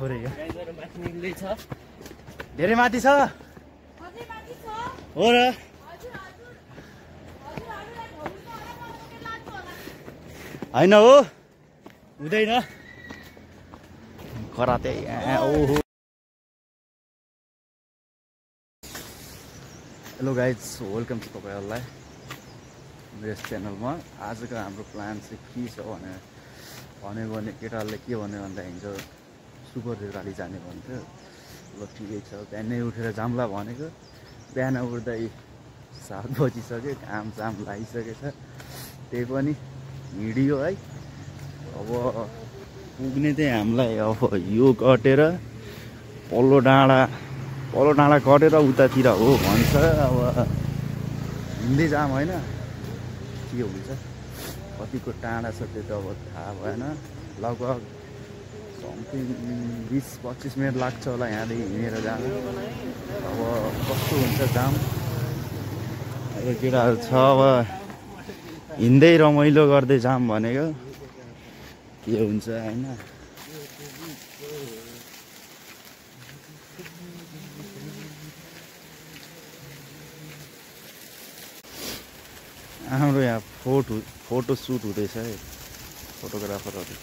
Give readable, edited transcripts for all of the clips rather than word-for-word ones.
धेरै माथि छ हो र हैन हो हुँदैन कराते ओहो। हेलो गाइज वेलकम टु तपाईहरुलाई मेरो च्यानलमा। आजको हाम्रो प्लान चाहिँ के छ भन्यो भने केटाहरूले के भन्यो भन्दा हिजो सुपर रेली जाने भन्थ्यो। ल ठिकै छ, बिहानै उठेर जाम्ला भनेको, बिहान उठ्दै 7 बजिसक्यो, घाम जाम लागिसकेछ, त्यही पनि हिँडियो है। अब पुग्ने चाहिँ हामीलाई अब यो कटेर पल्लो डाँडा कटेर उतातिर हो भन्छ। अब हिँड्दै जाम होइन, के हुन्छ कतिको टाढा छ त्यो त अब थाहा भएन। लगभग समथिङ 20-25 मिनट लाग्छ होला यहाँदेखि हिँडेर जान। अब कस्तो हुन्छ जाम, अब केटाहरू छ अब हिँड्दै रमाइलो गर्दै जाम भनेको के हुन्छ होइन। हाम्रो यहाँ फोटो सुट हुँदैछ है, फोटोग्राफरहरू।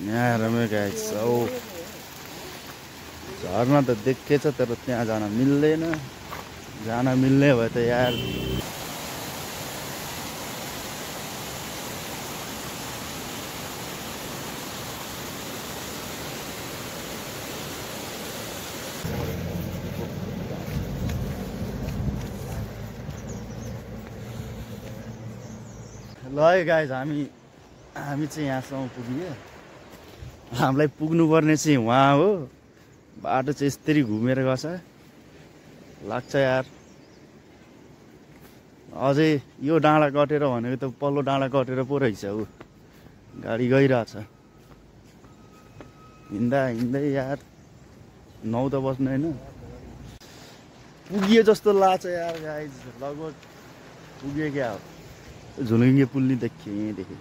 यहाँ रम्यो गाइस। झर्ना त देखेछ तर त्यहाँ जान मिल्दैन। जान मिल्ने भए त यार ल है गाइस, हामी चाहिँ यहाँसम्म पुग्यो। हामीलाई पुग्नुपर्ने चाहिँ वहाँ हो। बाटो चाहिँ यस्तरी घुमेर गछ लाग्छ यार। अझै यो डाँडा कटेर भनेको त पल्लो डाँडा कटेर पो रहेछ। ऊ गाडी गइरहेछ, हिँड्दै यार 9 त बज्नु होइन, पुगियो जस्तो लाग्छ यार गाइस। लगभग पुग्यो क्या हो। झुलुङ्गे पुल नि देखियो यहीँदेखि।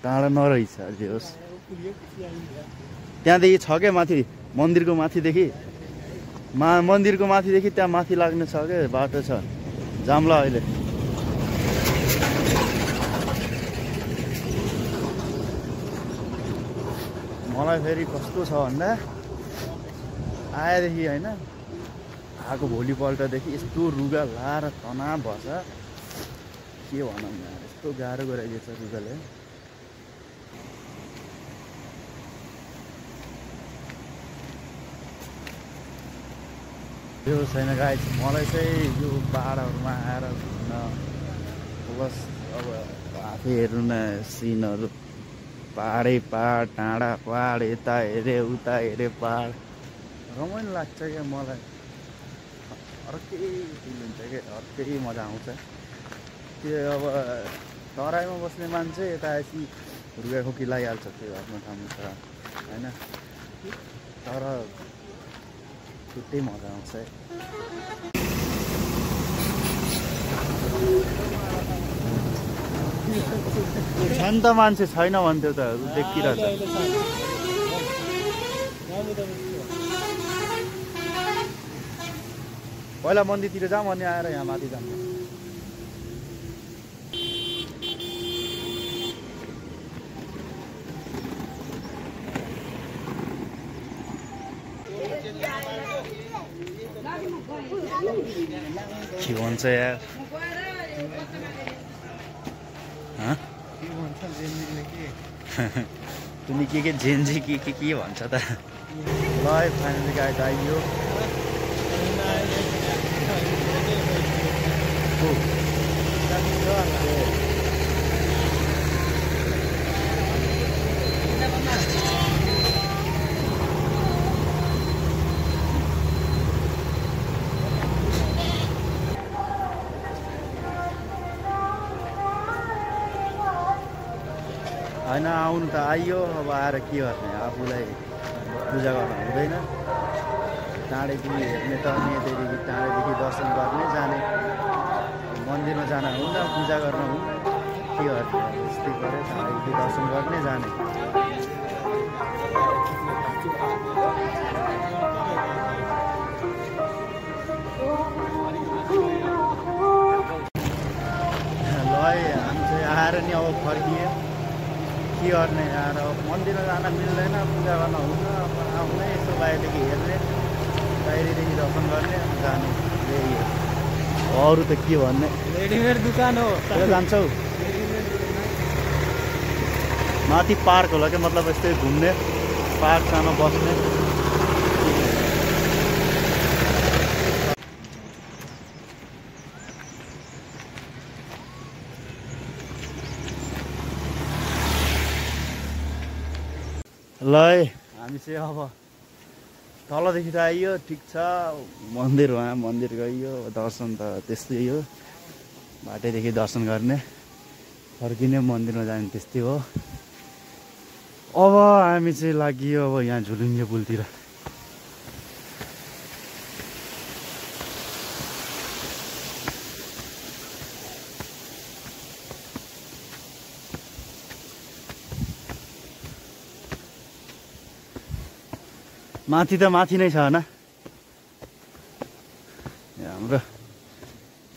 टाढा नरहेछ जे होस्। त्यहाँदेखि छ क्या माथि, मन्दिरको माथिदेखि मन्दिरको माथिदेखि त्यहाँ माथि लाग्ने छ क्या बाटो छ। जाम्ला अहिले मलाई फेरि कस्तो छ भन्दा आएदेखि होइन, आएको भोलिपल्टदेखि यस्तो रुगा लाएर तनाव भएछ के भनौँ न। यस्तो गाह्रो गराइदिएछ रुगाले। यो छैन गाइस, मलाई चाहिँ यो पाहाडहरूमा आएर घुम्न प्लस अब आफै हेर्नु न सिनहरू। पाहाडै पाहाड, टाढा पाहाड, यता हेरे उता हेरे पाहाड, रमाइलो लाग्छ क्या मलाई। अर्कै फिल हुन्छ क्या, अर्कै मजा आउँछ त्यो। अब तराईमा बस्ने मान्छे यता आएपछि रुगाखोकी लगाइहाल्छ, त्यो आफ्नो काम छ होइन। तर छुट्टै मजा आउँछ। छन् त मान्छे, छैन भन्थ्यो त देखिरहेछ। पहिला मन्दिरतिर जाऊँ अनि आएर यहाँ माथि जाऊँ। के भन्छ यार, तिमी के जेन्जी के भन्छ त। ल फाइनली गाइस आइयो। होइन आउनु त आइयो, अब आएर के गर्ने, आफूलाई पूजा गर्नु हुँदैन। टाढैदेखि हेर्ने त त्यहाँदेखि टाढैदेखि दर्शन गर्ने जाने मन्दिरमा जान हुन्न पूजा गर्न हुन्न के गर्ने यस्तै गरे टाढैदेखि दर्शन गर्ने जाने ल हामी चाहिँ आएर नि अब फर्कियो के गर्ने आएर मन्दिरमा जान मिल्दैन पूजा गर्न हुन्न अब आउने यसो बाहिरदेखि हेर्ने बाहिरदेखि दर्शन गर्ने जाने यही हो अरू त के भन्ने रेडिमेड दुकान हो कता जान्छौ माथि पार्क होला क्या मतलब यस्तै घुम्ने पार्क सानो बस्ने ल हामी चाहिँ अब तलदेखि त आइयो ठिक छ मन्दिर वहाँ मन्दिर गइयो दर्शन त त्यस्तै हो बाटैदेखि दर्शन गर्ने फर्किने मन्दिरमा जाने त्यस्तै हो अब हामी चाहिँ लागियो अब यहाँ झुलुङ्गे पुलतिर माथि त माथि नै छ होइन हाम्रो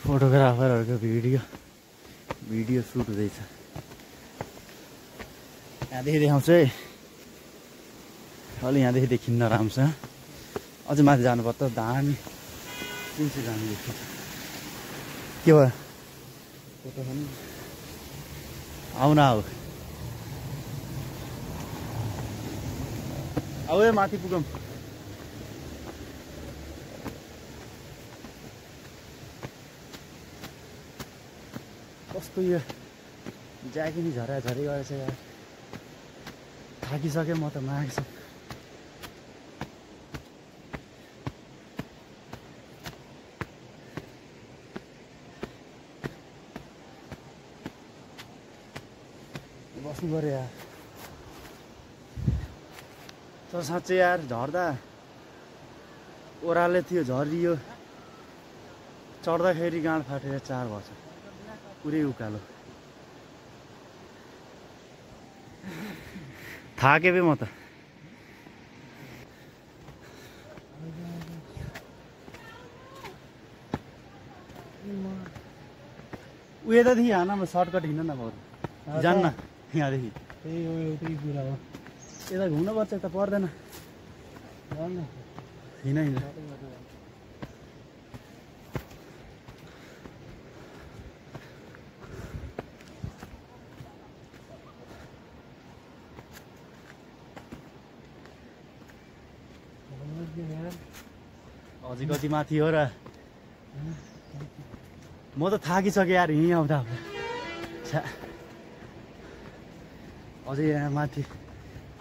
फोटोग्राफरहरूको भिडियो सुट हुँदैछ यहाँदेखि देखाउँछु है अलि यहाँदेखि देखिन्न राम्रोसँग अझै माथि जानुपर्छ दामी कुन चाहिँ दामी देखिन्छ के भयो फोटो खानु आउन आऊ है माथि पुगौँ कस्तो यो ज्याकेट नि झरी गरेछ यार थाकिसकेँ म त माग्छु बस्नु पर्यो यार तर साँच्चै यार झर्दा ओह्रालो थियो झरियो चढ्दाखेरि गाँड फाटेर 4 वर्ष पुरै उकालो थाके पे म त उयो त थिएँ हानमा सर्टकट हिँड्न न बरु जान्न यहाँदेखि त्यही हो एउटै कुरा हो यता घुम्नुपर्छ यता पर्दैन हिँड अझै कति माथि हो र म त थाकिसकेँ यार यहीँ आउँदा अझै यहाँ माथि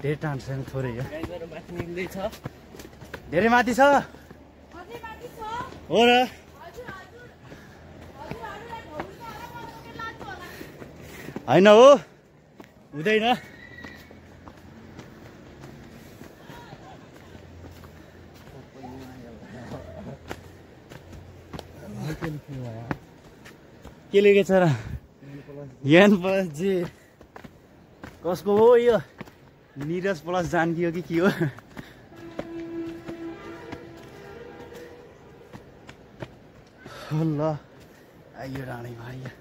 धेरै टाढो छैन थोरै हो धेरै माथि छ हो र होइन हो हुँदैन के लेखेछ र एन प्लस जी कसको हो यो निरज प्लस जानकी हो कि के हो ल आइयो राणीमा आइयो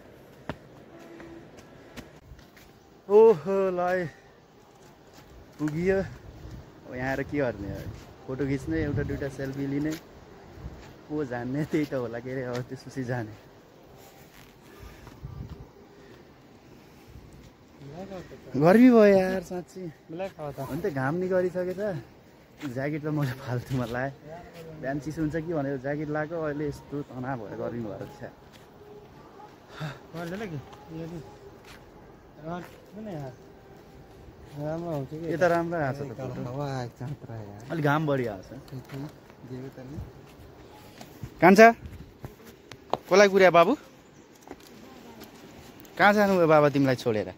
ओहो ल पुगियो अब यहाँ आएर के गर्ने फोटो खिच्ने एउटा दुइटा सेल्फी लिने को जान्ने त्यही त होला के अरे अब त्यसपछि जाने गर्मी भयो यार साँच्ची अनि त घाम नि गरिसकेछ ज्याकेट त मैले फाल्तुमा लाएँ बिहान चिसो हुन्छ कि भनेर ज्याकेट लगाएको अहिले यस्तो तनाव भयो गर्मी भएर छ यता राम्रो आएको छ त अलिक घाम बढी आएको छ कान्छा कसलाई गुर्या बाबु कहाँ जानुभयो बाबा तिमीलाई छोडेर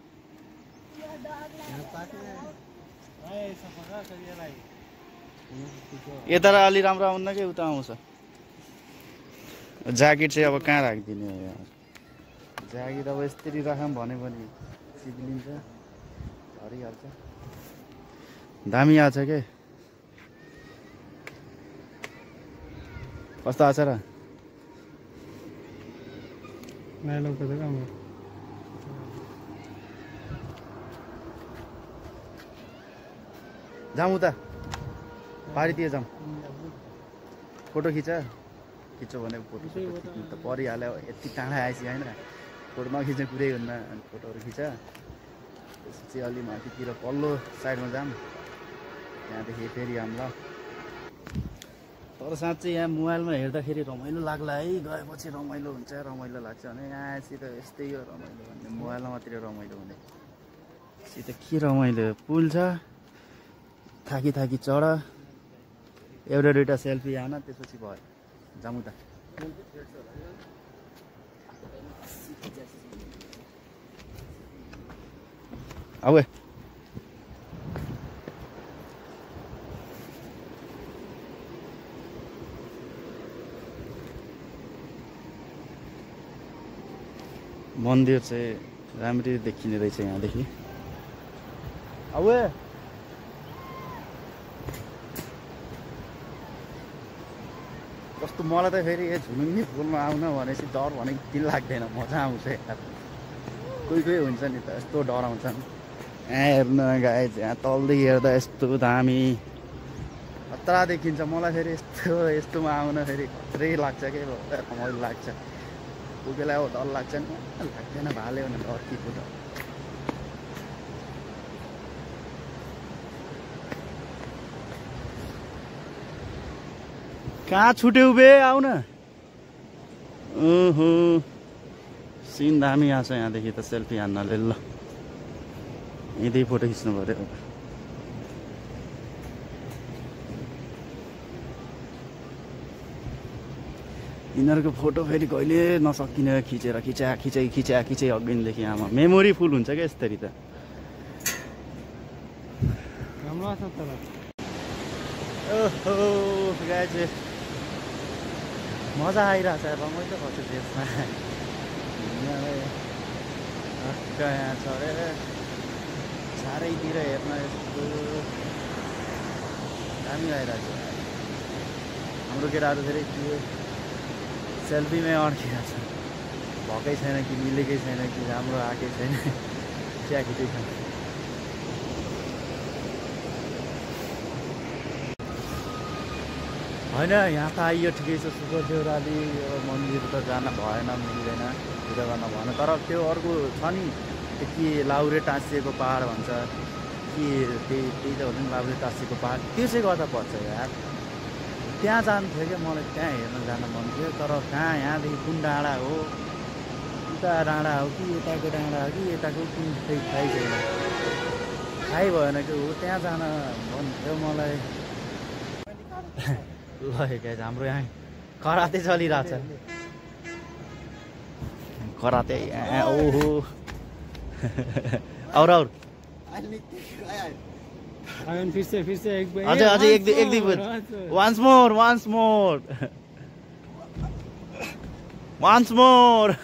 यता अलि राम्रो आउन्न कि उता आउँछ ज्याकेट चाहिँ अब कहाँ राखिदिने हो यार ज्याकेट अब यस्तरी राखौँ भन्यो भने चिप्लिन्छ हरिहाल्छ दामी आछ के कस्तो आछ र जाउँ उता पारितिर जाउँ फोटो खिच्यो भने फोटो खिच्नु त परिहाल्यो यति टाढा आएपछि होइन फोटो नखिच्ने कुरै हुन्न अनि फोटोहरू खिच त्यसपछि अलि माथितिर पल्लो साइडमा जाऊँ त्यहाँदेखि फेरि हामीलाई तर साँच्चै यहाँ मोबाइलमा हेर्दाखेरि रमाइलो लाग्ला है गएपछि रमाइलो हुन्छ रमाइलो लाग्छ भने यहाँपछि त यस्तै हो रमाइलो भन्ने मोबाइलमा मात्रै रमाइलो हुने त के रमाइलो पुल छ थाकी चढ एउटा दुइटा सेल्फी आन त्यसपछि भयो जाउँ त अब मन्दिर चाहिँ राम्ररी देखिने रहेछ यहाँदेखि अब कस्तो मलाई त फेरि झुलुङ्गी फुलमा आउन भनेपछि डर भनेको दिन लाग्दैन मजा आउँछ यार कोही हुन्छ नि त यस्तो डराउँछन् यहाँ हेर्नु गाइज यहाँ तलदेखि हेर्दा यस्तो दामी खतरा देखिन्छ मलाई फेरि यस्तोमा आउन फेरि खत्रै लाग्छ के रमाइलो लाग्छ कोही बेला अब डर लाग्छ नि लाग्दैन भाल्यो भने डर के कुरा कहाँ छुट्यौ बे आउन ओहो सिन दामी आछ यहाँदेखि त सेल्फी हान्नले ल यहीँ फोटो खिच्नु पर्यो यिनीहरूको फोटो फेरि कहिले नसकिने खिचेर खिचाइ अघिदेखि आमा मेमोरी फुल हुन्छ क्या यसरी त ओहो गाइज मजा आइरहेछ रमाइलो भएको देशमा यहाँ छ अरे चारैतिर हेर्न यस्तो दामी आइरहेछ हाम्रो केटाहरू फेरि के सेल्फीमै अड्किरहेको छ भएकै छैन कि मिलेकै छैन कि राम्रो आएकै छैन चिया खिचै छ होइन यहाँ त आइयो ठिकै छ सुपर देउराली मन्दिर त जान भएन मिल्दैन पूजा गर्न भएन तर त्यो अर्को छ नि के लाउरे टाँसिएको पहाड भन्छ कि त्यही त हो नि लाउरे टाँसिएको पहाड त्यो चाहिँ गर्दा पर्छ यार त्यहाँ जानु थियो क्या मलाई त्यहाँ हेर्न जान मन थियो तर कहाँ यहाँदेखि कुन डाँडा हो उता डाँडा हो कि यताको डाँडा हो कि यताको कुन थाहै छैन थाहै भएन कि हो त्यहाँ जान मन थियो मलाई ल गाइज हाम्रो यहाँ कराते चलिरहेछ कराते ओहो और फिर से एक बार अजय एक दिन once more